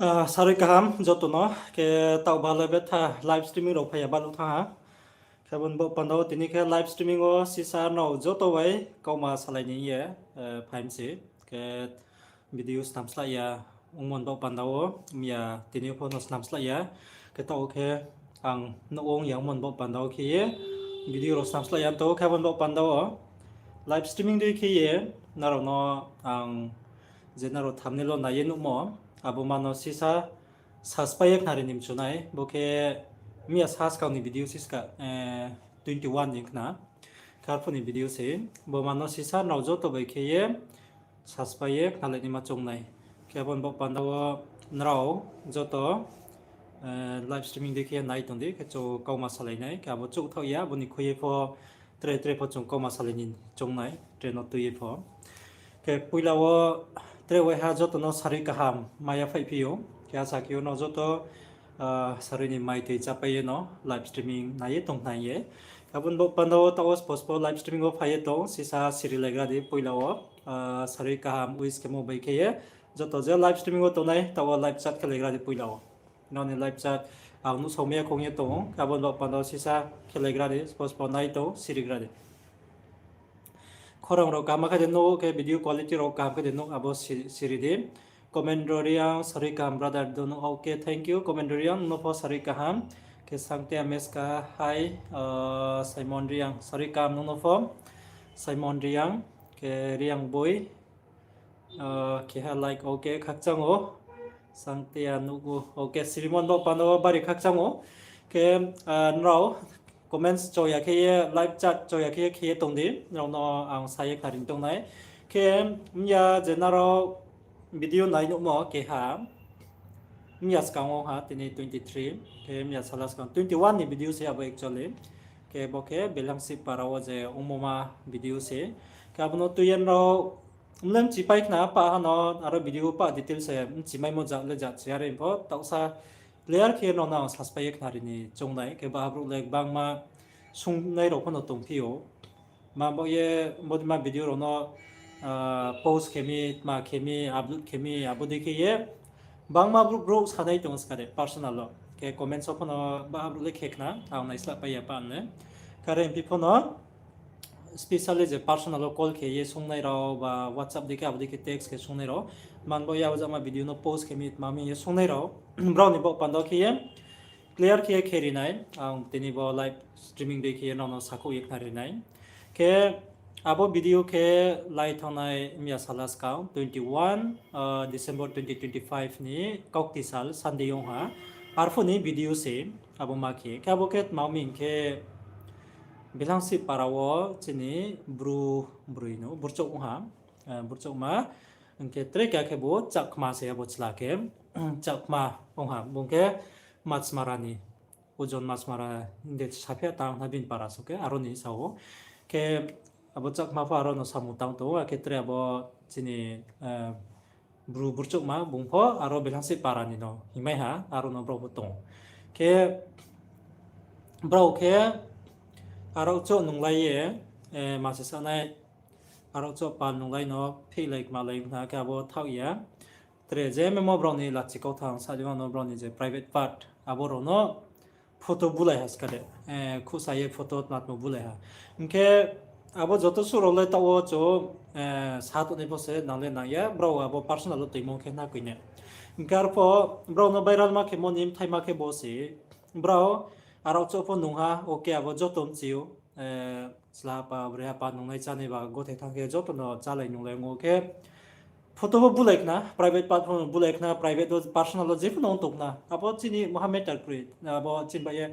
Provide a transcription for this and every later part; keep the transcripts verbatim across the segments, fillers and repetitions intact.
Ah, sarui kaham joto no, khe taoh balo betha live streaming rao phai ya baluh thanng ha. Khe abo ni baoh panda wo tini khe live streaming wo sisa nrao joto bai kauma salai ni ye, eh, phai mi se. Khe video snam slái ya ongmo ni baoh panda wo, mya tini pho no snam slái ya. Khe taoh khe ang nuh ong ya ongmo ni baoh panda wo khe ye video rao snam slái ya tong, khe abo ni baoh panda wo live streaming dei khe ye nrao no ang je nrao thumbnail wo nai ye nuhmo, abo ma no sisa subscribe ye khnari ni mchu nai, bo khe mya saskang ni video siska, eh, twenty one ni khna. Khe arphuh ni video se, bo ma no sisa nrao joto bai khe ye subscribe ye khnalai naima choung nai. Khe abo ni baoh panda wo nrao joto, eh, live streaming dei khe ye nai tong di, khe chung kauma salai nai, khe abo chouhthaoh ya, abo ni khui ye pho tre tre pho chung kauma salai ni choung nai, tre no tui ye pho. Khe poila wo tre waiha joto no sarui kaham mai ya phaiphi ou. Khe asa khe ou no joto, ah, sarui ni mai tui chápai ye no live streaming nai ye tong nai ye. Khe abo ni baoh panda wo taoh wo spo spo live streaming wo phai ye tong, sisa siri laigra di poila wo, ah, sarui kaham wish khemo bai khe ye. Joto je live streaming wo tongnai, taoh wo live chat khe laigra di poila wo. Nrao ni live chat ang nuhsao mai ya khong ye tong ou, abo ni baoh panda wo sisa khe laigra di, spo spo nai tong, sirigra di. Khorang rao kaham khe de nuh, khe video quality rao kaham khe de nuh, abo si-, siri di. Commander Reang, sarui kaham brother, do nuh, okay, thank you, Commander Reang, nung no pho sarui kaham. Khe Sangtia Meska, hi, ah, Simon Reang, sarui kaham nung no pho. Simon Reang, khe Reang boi, ah, keha like, okay, khakchang ou. Sangtia nuh ou, okay, sirimo ni baoh panda wo bari khakchang ou. Khe, ah, nrao comments cho ya khe ye, live chat cho ya khe ye, khe ye tong di, nrao no ang sa ye khnari ni choung nai. Khe, mya je nrao video nai nuhmo keha, mya skang wo ha, tini twenty three, khe mya sala skang twenty one ni video se abo actually. Khe bo khe Belhangsip para wo je ongmo ma video se. Khe abo no tui ye nrao mle mchipai khna pah ha no, aro video pah detail se mchimaimo ja le ja chi are pho, taohsa clear khe nrao no ang subscribe ye khnari ni choung nai. Khe baha brouh le gbangma sungnai rao pho no tongphi ou. Ma bo ye, bodei ma video rao no, ah, post khe mi, tma khe mi, upload khe mi, abo dei khe ye gbangma brouh, brouh sanai tong ska de personal wo. Khe comments wo pho no baha brouh le khe khna, ang naislah pai ya pah le. Khe are phi pho no, specially je personal wo call khe ye sungnai rao, ba WhatsApp dei khe, abo dei khe text khe sungnai rao. Man bo ye abo jama video no post khe mi, tma mi ye sungnai rao. Brao ni baoh panda wo khe ye clear khe ye khe ri nai. Ang tini bo live streaming dei khe ye nrao no sakhouh ye khnari nai. Khe abo video khe lai thanngnai mya sala skang twenty one, ah, December twenty twenty five ni kaukti sal Sunday ong ha. Arphuh ni video se abo ma khe. Khe abo khe tma mi hing khe Belhangsip para wo chini bru broi no burchouh ong ha. Eh, burchouhma hing khe tre khe khe bo Chakma se abo chla khe, Chakma ong ha, bung khe Machmara ni, Ojon Machmara de saphi ya tang na bini para so khe, aro ni sa ou. Khe abo Chakma pho aro no samung tang tong ou, akhe tre abo chini, eh, bru burchouhma bung pho aro Belhangsip para ni no hingmai ha, aro no brao pho tong ou. Khe brao khe aro chouh nunglai ye, eh, ma se sanai, aro chouh pal nunglai no phehlai kmalai khna khe abo thaoh ya. Tre je memo brao ni lachi kauthang sa di ma no brao ni je private part, abo rao no photo bulai ha ska de. Eh, khuhsa ye photo tma tma bulai ha. Hing khe abo joto suh rao le taoh wo chung, eh, sa tongnai pho se nang le nang ya, brao abo personal wo toimo khe na koi ne. Hing khe arpho brao no viral ma khemo ni bthai ma khe bo se, brao aro chouh pho nung ha, okay, abo joto mchi ou, eh, chla pa, bre pa nungnai chánai ba gothai thanng khe joto no chálai nunglai ong ou khe photo pho bulai khna, private part pho bulai khna, private wo personal wo jepho no ong tong khna. Abo chini maha matter kroi, abo chini bai ye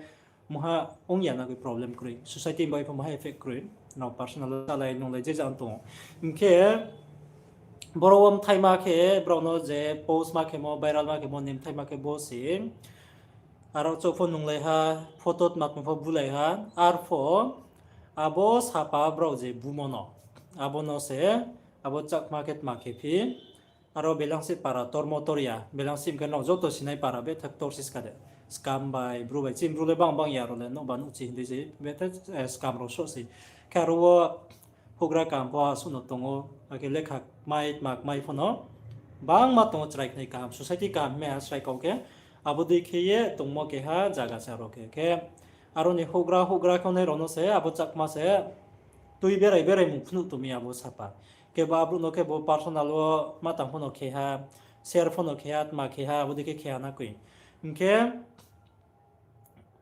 maha ong ya na koi problem kroi, society bai pho maha effect kroi, nrao personal wo chálai nunglai je ja ong tong ou. Hing khe brao wo bthai ma khe, brao no je post ma khemo, viral ma khemo ni bthai ma khe bo se, aro chouh pho nunglai ha, photo tma tma pho bulai ha, arpho abo sapa brao je bumo no, abo no se, abo Chakma khe tma khe phi, aro Belhangsip para tormo tor ya, Belhangsip hing khe nrao joto sinai para betha ktor si ska de. Skam bai, bru bai, chini bru le bang bang ya rao le, nouhba nouhchi hing dei se, betha, eh, skam rao soh se. Khe aro wo houhgra kaham pho asuh no tong ou, akhe lekha kmai, tma kmai pho no, bangma tong ou, chrai khnai kaham, society kaham himai ha chrai kau khe. Abo dei khe ye tongmo keha zaga se aro khe. Khe aro ni houhgra, houhgra khe ongnai rao no se abo Chakma se tui berai berai mung phnuh tong mi abo sapa. Khe bo abrouh no khe bo personal wo ma tang pho no khe ha, share pho no khe ha, tma khe ha, abo dei khe khe ha na koi. Hing khe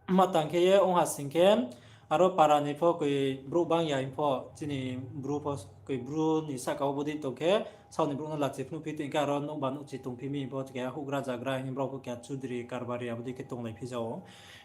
ma tang khe ye ong ha sing khe, aro para ni pho koi brouh bang ya hing pho, chini bru pho koi bru ni sahka wo bodei tong khe, sao ni brouh no lachi phnuh phi tong khe aro nouhba nouhchi tongphi mi hing pho, keha houhgra zagra hing brao pho keha chudri karbari abo dei khe tonglai phi ja ou.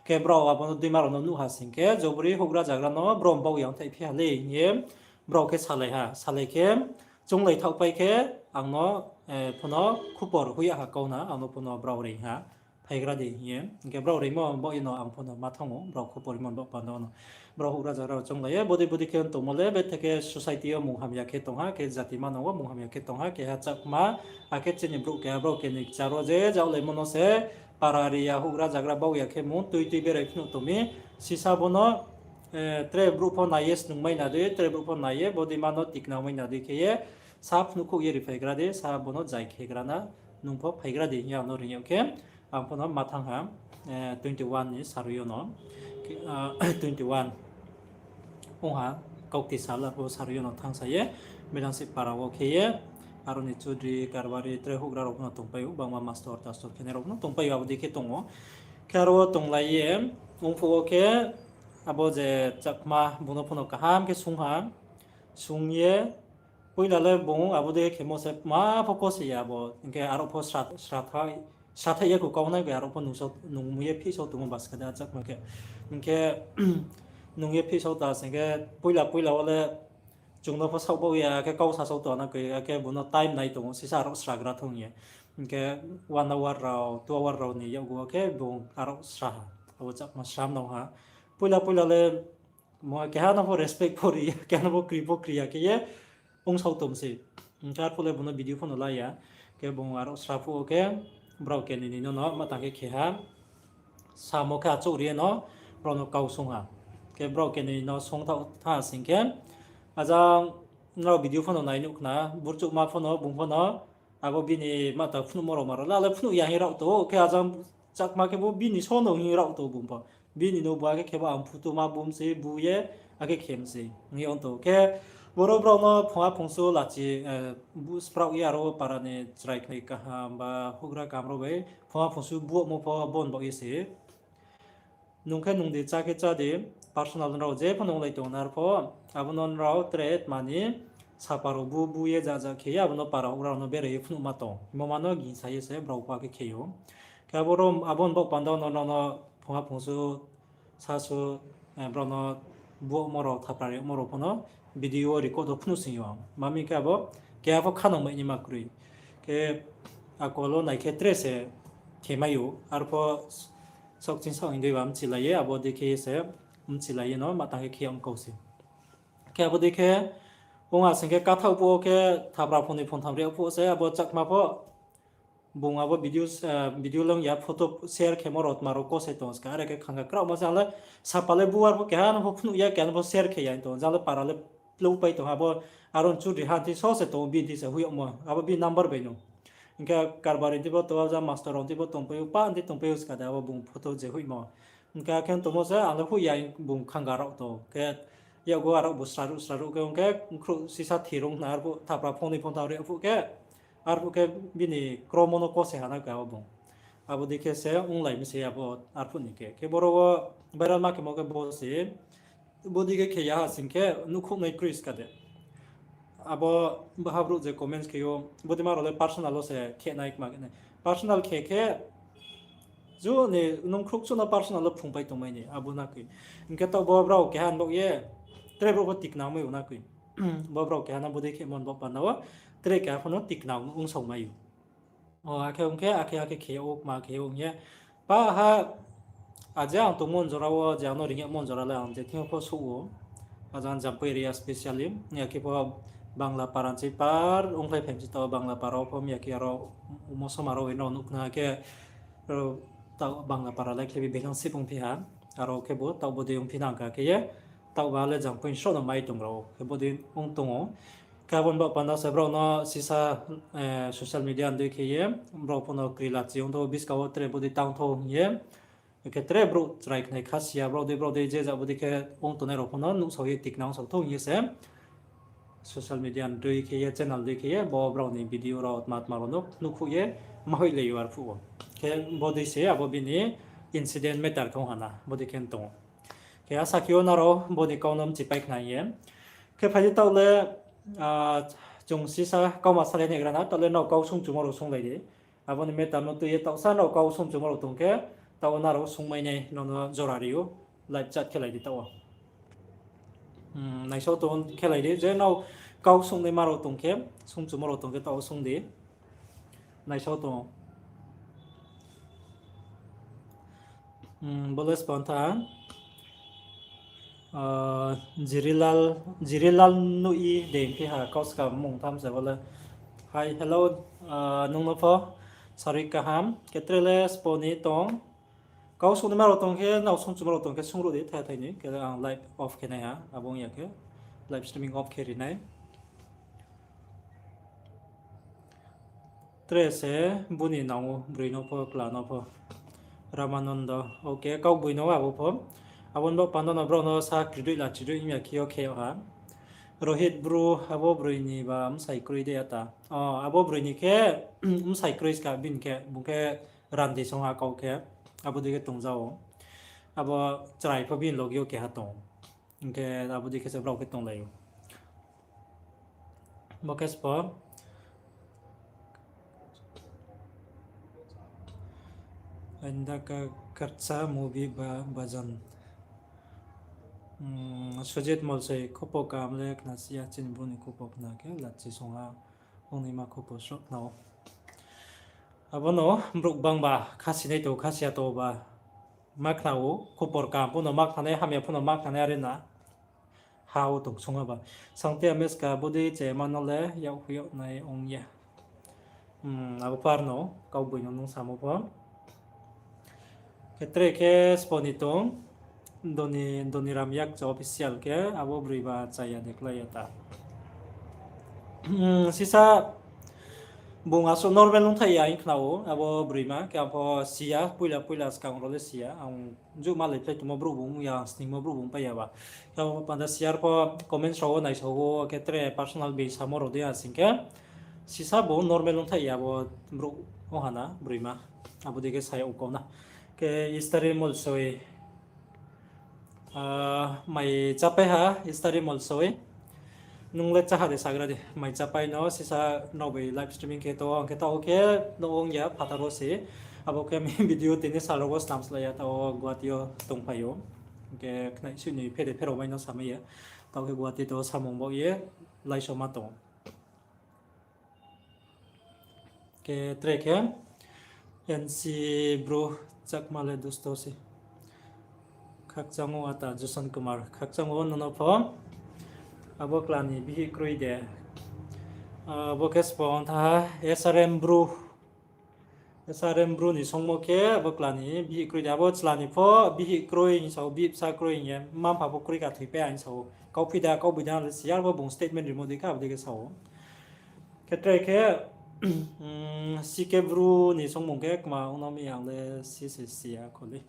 Khe brao abo no duima rao no nuh ha sing khe, jobri houhgra zagra no brao baoh ya ongthaih phi ha le hing ye, brao khe salai ha, salai khe, chounglai thaohpai khe, ang no, eh, pho no khupor hoih ya ha kau na, ang no pho no brao reing ha, phaigra di hing ye. Hing khe brao reingmo baoh ye no ang pho no ma thanng ou, brao khupor rimo baoh panda no. Brao houhgra zagra rao chounglai ye, bodei bodei khe tongmo le, bethe khe society yo mung hamya khe tong ha, khe jati manang wo mung hamya khe tong ha, keha Chakma, akhe chini brouh keha, brao keni kchar wo je jaolaimo no se, para ri ya, houhgra zagra baoh ya khe mung tui tui berai phnuh tong mi, sisa bo no, eh, tre brouh pho nai ye snungmai na dei, tre brouh pho nai ye, bodei ma no tikna mai na dei khe ye, sa phnuhkhouh ye ri phaigra di, sa bo no zai khegra na, nung pho phaigra di hing ye ang no reing yag khe, ang pho no ma thanng ha, eh, twenty one ni sarui yo no, ah, twenty one ong ha, kaukti sal abo sarui yo no thanngsa ye, Bidangsi para wo khe ye, aro ni chudri, karbari, tre houhgra rao pho no tongpai ou, bangma mastor tastor khenai rao pho no tongpai ou, abo dei khe tong ou. Khe aro wo tonglai ye, ong phuh wo khe, abo je Chakma, bung no pho no kaham khe sung ha, sung ye, poila le bung abo dei khemo se ma pho kose ya abo, hing khe aro pho sra-, srathaih, srathaih ya kho kau nai khe aro pho nung ye phihsao tongmo baska de a Chakma khe. Hing khe nung ye phihsao ta sing khe poila poila wo le chung no pho saoh baoh ya, akhe kau sasao tong na khe, akhe bung no time nai tong ou, sisa aro sragra thong ye. Hing khe one hour rao, two hour rao ni yakgu wo khe bung aro sra ha, abo Chakma sram nang ha. Poila poila le mo keha no pho respect pho ri ya, keha no pho kri pho kri ya khe ye ongsao tong se. Hing khe arphuh le bung no video pho no la ya. Khe bung aro sra phuh wo khe brao keni ni no no ma tang khe khe ha. Samo khe achouh ri ye no brao no kau sung ha. Khe brao keni no sung tha, tha sing khe, ajang nrao video pho no nai nuh khna, burchouhma pho no, bung pho no, abo bini ma tang phnuhmo rao ma rao le, ale phnuh ya hing rao tong ou, khe ajang Chakma khe bo bini so no hing rao tong ou bung pho. Bini no bu akhe khe bo ang photo ma bum se bu ye, akhe khem se hing ye ong tong ou. Khe boro brao no phunga phungsu lachi, eh, bu spraoh ye aro para ni chrai khnai kaham ba houhgra kaham rao bai phunga phungsu buohmo pho bon baoh ye se. Nung khe nung di, chá khe chá di, personal nrao je pho nunglai tong nrao pho, abo no nrao tre tma ni sapa rao bu bu ye ja ja khe ye, abo no para houhgra rao no berai ye phnuh ma tong. Himo ma no gingsa ye se brao pho akhe khe ou. Khe abo ro, abo ni baoh panda no nrao no phunga phungsu, sasu, eh, brao no buohmo rao, thapra rimo rao pho no video record wo phnuh sing yo. Ma mi khe abo keha pho khanang mai ni ma kroi. Khe akol wo nai khe tre se khe mai ou, arpho saohkching saoh hing dei ba mchilai ye, abo dei khe se mchilai ye no ma tang khe khe ong kau se. Khe abo dei khe ong a sing khe kathaoh phuh wo khe thapra phone ni phone tham ri phuh wo se abo Chakma pho bung abo video, eh, video long ya, photo share khemo rao tma rao kose tong ska, are khe khangha kraohma se ang le sapa le bu arpho keha no pho phnuh ya, keha no pho share khe ya tong, jang le para le ploupai tong, abo aro chudri hanti so se tong, bini se hoih yagmo, abo bini number bai no. Hing khe karbari ti bo tong, jang master rao ti bo tongpai ou, pa ti tongpai ou ska de, abo bung photo je hoihmo. Hing khe akhe tongmo se ang le hoih ya, bung khangha rao tong khe, yakgu aro bu sraruh sraruh khe ong khe, khruh sisa thirung khna arphuh thapra phone ni phone tham ri phuh khe, arphuh khe bini kromo no kose ha na khe abo bung. Abo dei khe se onglai mi se abo arphuh ni khe. Khe boro wo viral ma khemo khe bo se, bodei khe khe ya ha sing khe nuhkhouh nai kroi ska de. Abo baha brouh je comments khe ou, bodei ma rao le personal wo se khe nai kma khe nai. Personal khe khe, ju ni nung khruh suh no personal wo phrungpai tongmai ni, abo na khe. Hing khe taoh bo brao keha ni baoh ye, tre brouh pho tikna mai ou na khe. Bo brao keha no bodei khe mon baoh panda wo, tre keha pho no tikna ongsao mai ou. O, akhe ong khe, akhe, akhe khe ou, kma khe ong ye. Pa ha, aje ang tongmo jora wo, je ang no ring yagmo jora le ang je thing yo pho souh ou. Ajang Jampui area specially, ya khe pho Bangla para ni se par ongkhlai phai mi se taoh Bangla para wo pho, ya khe aro Mosoma rao no nuh khna khe, aro taoh Bangla para le khe bi belang sip ongphi ha, aro khe bo taoh bodei ongphi nang kha khe ye, taoh ba le Jampui ni sroh no mai tong rao khe bodei ong tong ou. Khe abo ni baoh panda se brao no sisa, eh, social media ni dei khe ye, brao pho no kri lachi ong thou, buskang wo tre bodei tang thou hing ye. Khe tre brouh chrai khnai kha si ya, brao dei, brao dei je jat bodei khe ong tongnai rao pho no nuhsao ye tikna ong sao thou hing ye se social media ni dei khe ye, channel dei khe ye, bo brao ni video rao tma tma rao no nuhkhouh ye, ma hoih le yo arphuh wo. Khe bodei se abo bini incident matter khe ong ha na, bodei khe tong ou. Khe asa khe yo nrao bo ni kau no mchipai khna ye. Khe phai di taoh le, ah, chung sisa kauma salai nai gra na, taoh le nrao kau sungchumo rao sunglai di. Abo ni matter no tui ye taohsa nrao kau sungchumo rao tong khe, taoh wo nrao sungmai nai, nrao no jora ri ou, live chat khe lai di taoh wo. Hmm, naisao tong khe lai di, je nrao kau sungnaima rao tong khe, sungchumo rao tong khe taoh wo sung di. Naisao tong. Hmm, bo le spon tha. Ah, Jirilal, Jirilal nuh i de phi ha, kau skam mung tham se bo le. Hi, hello, ah, nung no pho sarui kaham, khe tre le spon ni tong. Kau sungnaima rao tong khe, nrao sungchumo rao tong khe sungruh di, thai thai ni, khe ang live off khe nai ha, abo ong ya khe live streaming off khe ri nai. Tre se buni nang ou, broi no pho, kla no pho. Ramananda, okay, kau boi no abo pho. Abo ni baoh panda no brao no sa kridoi la chidoi hing ya khe yo khe yo ha. Rohit Bru, abo broi ni ba bsai kroi de ata. O, abo broi ni khe, bsai kroi ska bini khe, bung khe randi song ha kau khe. Abo dei khe tongja ou. Abo chrai pho bini loge yo keha tong ou. Hing khe abo dei khe se brao khe tonglai ou. Bo khe spon. Ainda ka karcha movie ba bajan. Hmm, Sujit Molsoi, khupo kaham le khna si ya, chini bru ni khupo khna khe lachi song ha, ongnaima khupo sroh khna ou. Abo no brouh gbangba khasinai tong, khasi ya tong ba ma khna ou, khupor kaham pho no ma khnanai, hamya pho no ma khnanai are na. Ha wo tong sung ha ba. Sangti Ameska bodei chayama no le yak hui yag nai ong ya. Hmm, abo par no, kau boi no nung samo pho. Khe tre khe spon ni tong, Doni, Doniram Yakcha official khe, abo broi ba chaya de klái ya ta. Hmm, sisa bung asuh normal ongthai ya hing khna ou, abo broima, khe ang pho si ya, poila poila skang rao le si ya, ang juh ma lai phlai tongmo brouh bung ya, sningmo brouh bung pai ya ba. Khe abo panda share pho comments rao wo naisao wo, khe tre personal bei samo rao dei ha sing khe, sisa bung normal ongthai ya bo brouh ong ha na, broima. Abo dei khe sa ya ong kau na. Khe Istari Molsoi, ah, mai chápai ha, Istari Molsoi. Nung le cháha de sagra de, mai chápai no, sisa nrao bai live streaming khe to, ang khe taoh khe no ong ya, phathar wo se. Abo khe mi video tini sal rao wo snam slái ya, taoh Guwahati yo tongphai ou. Hing khe khnai sui ni phe de pherao mai no samai ya. Taoh khe Guwahati to samung baoh ye, laisoma tong. Khe tre khe, N C bru Chakma le dusto se. Khakchang ou ata Juson Kumar, khakchang ou nono pho. Abo kla ni bihih kroi de. Abo khe spon tha S R M bru. S R M bru ni songmo khe abo kla ni bihih kroi de. Abo chla ni pho bihih kroi hing sao, bihih bsa kroi hing ye. Mma mpha pho kroi ka thoipai hing sao. Kauphi da, kauboi da le si ya, abo bung statement rimo dei khe abo dei khe sao. Khe tre khe, C K bru ni songmung khe kma ong no mi ang le si se si ya kho le.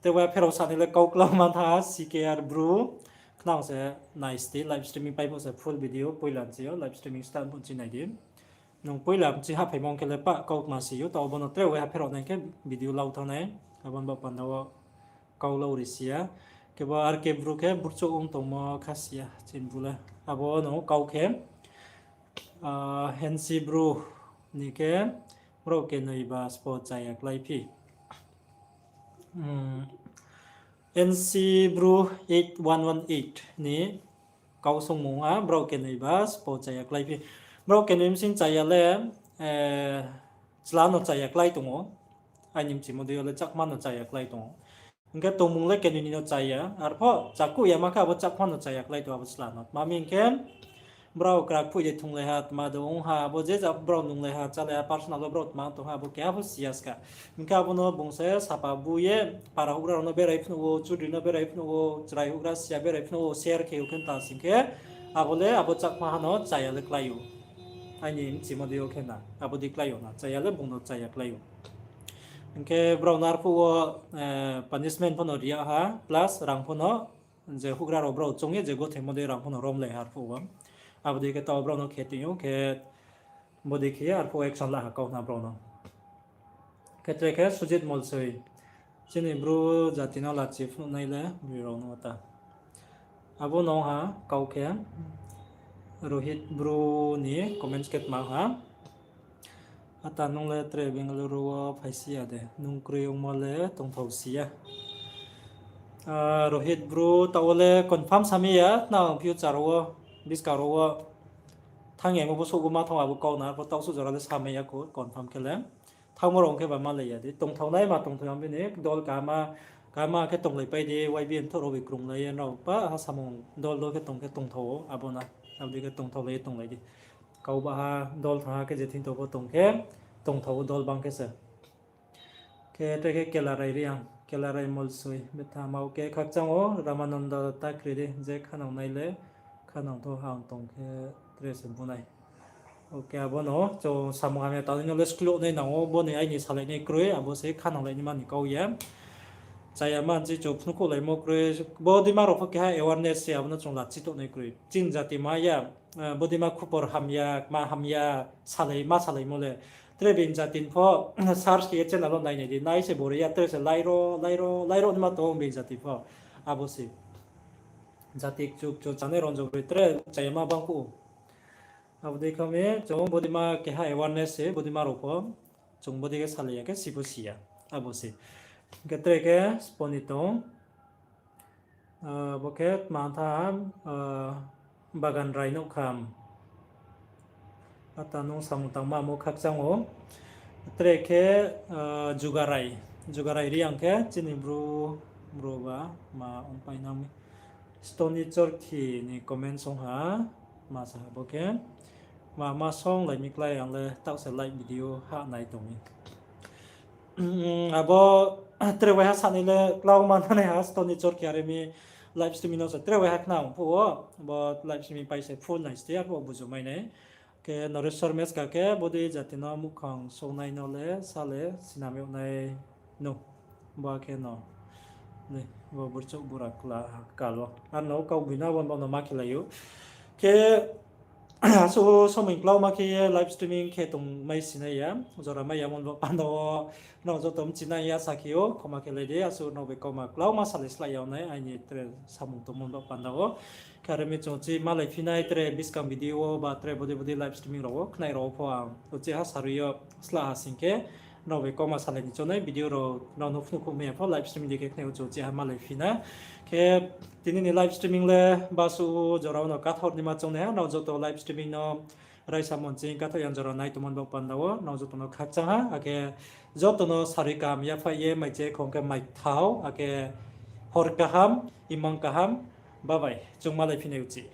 Te wa pherao sa ni le kau klau ma tha C K R bru. Khnang se nai sti live streaming pai pho se full video poila nchi yo live streaming start pho nchi nai di. Nung poila nchi hahphaimo khe le pah kau kma si yo, taoh bo no tre wa ha pherao nai khe video lau thanng nai. Abo ni baoh panda wo kau lau ri si ya. Khe bo R K bru khe burchouh ong tongmo kha si ya, chini bru le. Abo no kau khe, N C bru ni khe brao kenoi ba sbo chaya kláiphi. N C bru eight one one eight ni kau songmung ha, brao kenoi ba sbo chaya kláiphi. Brao kenoi bsing chaya le, chla no chaya klái tong ou. Aini mchimo dei yo le Chakma no chaya klái tong ou. Hing khe tongmung le kenoi ni no chaya, arpho chakuh ya ma khe abo Chakma no chaya klái tong abo chla no. Tma mi hing khe, brao krakphuh ye thunglai ha, tma de ong ha, abo je ja brao nunglai ha, chálai ha, personal wo brao tma tong ha, abo keha pho si ya ska. Hing khe abo no bung se sapa bu ye, para houhgra rao no berai phnuh wo, chudri no berai phnuh wo, chrai houhgra si ya berai phnuh wo, share khe ou khe ta sing khe, Abo le abo Chakma ha no chaya le klái ou. Aini mchimo dei yo khe na, abo dei klái ou na, chaya le bung no chaya klái ou. Hing khe brao no arphuh wo, eh, punishment pho no ri yag ha, plus rang pho no, je houhgra rao brao choung ye je gothoimo dei rang pho no romlai ha arphuh wo. Abo dei khe taoh brao no khe tong ou khe, bodei khe ye arphuh wo action la ha kau na brao no. Khe tre khe Sujit Molsoi, chini Bru jati no lachi phnuhnai le bri rao no ta. Abo no ha kau khe Rohit Bru ni comments khe tma ha. Ata nung le tre Bengaluru wo phaisi ya de, nung kroi ongmo le tongthao si ya. Ah, Rohit Bru taoh wo le confirm samai ya, nang future wo, buskang rao wo thanng ya mo bo souhguma thanng abo kau na, arphuh taoh suh jora le samai ya kho, confirm khe le. Thanngmo rao khe ba malai ya di, tongthao nai ma tongthao ya bini, dol kaham, kaham khe tonglaipai di, Y B N tho rao bai krunglai ye, nrao pa ha samung dol dol khe tong khe tongthao ou, abo na, abo dei khe tongthao lai ye tonglai di. Kau ba ha dol thanng ha khe je thing tong pho tong khe, tongthao ou dol bang khe se. Khe tre khe Kelarai Reang, Kelarai Molsoi, betha ma o khe khakchang ou, Ramananda ta kri di, je khanang nai le, khanang tho hang tong khe tre se bu nai. Ok, abo no chung samung hamya tangnai no le skloh nai nang ou, bo ni aini salai nai kroi, abo se khananglai nai mani kau ye. Chaya manchi chung phnuhkhouhlaimo kroi, bo deima rao pho keha awareness se abo no chung lachi tongnai kroi. Chini jati ma ya, eh, bo deima khupor hamya, ma hamya, salai, ma salaimo le. Tre bini jati ni pho search khe ye channel wo nainai di, nai se bore ya, tre se lairo, lairo, lairo naima tong bini jati pho. Abo se. Jati kchuk kchuk chanai rao jogroi tre chaya ma bang phuh ou. Abo dei khe mi chung bo deima keha awareness se, bo deima rao pho. Chung bo dei khe salai ya khe si pho si ya. Abo se. Hing khe tre khe Sponi tong. Ah, bo khe tma tha, ah, Bagan Rai nouhkham. Ata nung samung tangma mo khakchang ou. Tre khe, ah, Jugarai. Jugarai Reang khe chini Bru, Bru ba ma ongpai nang mi. Stony Chorkhi ni comment song ha, ma sa ha bo khe. Ma, ma song lai mi klái ang le taoh se live video ha nai tong mi. Abo tre waiha sanai le klauma nanaiha Stony Chorkhi are mi live streaming no se tre waiha khnang phuh wo, bo live streaming pai se full nai ste arphuh wo buju mai nai. Khe Noreshwar Meska khe bodei jati no muhkhang songnai no le sa le sinam yag nai no. Bo khe no. Bo burchouh bura kla kal wo. Ar no kau bina bo no ma khelai ou. Khe asuh somoi klauma khe ye live streaming khe tongmai sinai ya. Jora mai ya mon bo panda wo. Nrao joto mchinai ya sa khe ou, khoma khelai di, asuh nrao bai kauma klauma salai slái yag nai, aini tre samung tongmo bo panda wo. Khe are mi chung chi malaiphi nai tre buskang video wo ba tre bodei bodei live streaming rao wo khnai rao wo pho ang uchih ha sarui yo sla ha sing khe, nrao bai kauma salai ni choungnai video rao nrao no phnuhkhouh mai ya pho live streaming dei khe khnai wo chung uchih ha malaiphi na. Khe tini ni live streaming le basuh jora wo no kathar naima choungnai ha, nrao joto live streaming no raisa monching kathar yang jora nai tongmo bo panda wo, nrao joto no khakchang ha, akhe joto no sarui kaham yaphaih ye maiche khong khe maithao, akhe hor kaham, imang kaham, bye bye, chung malaiphi nai uchih.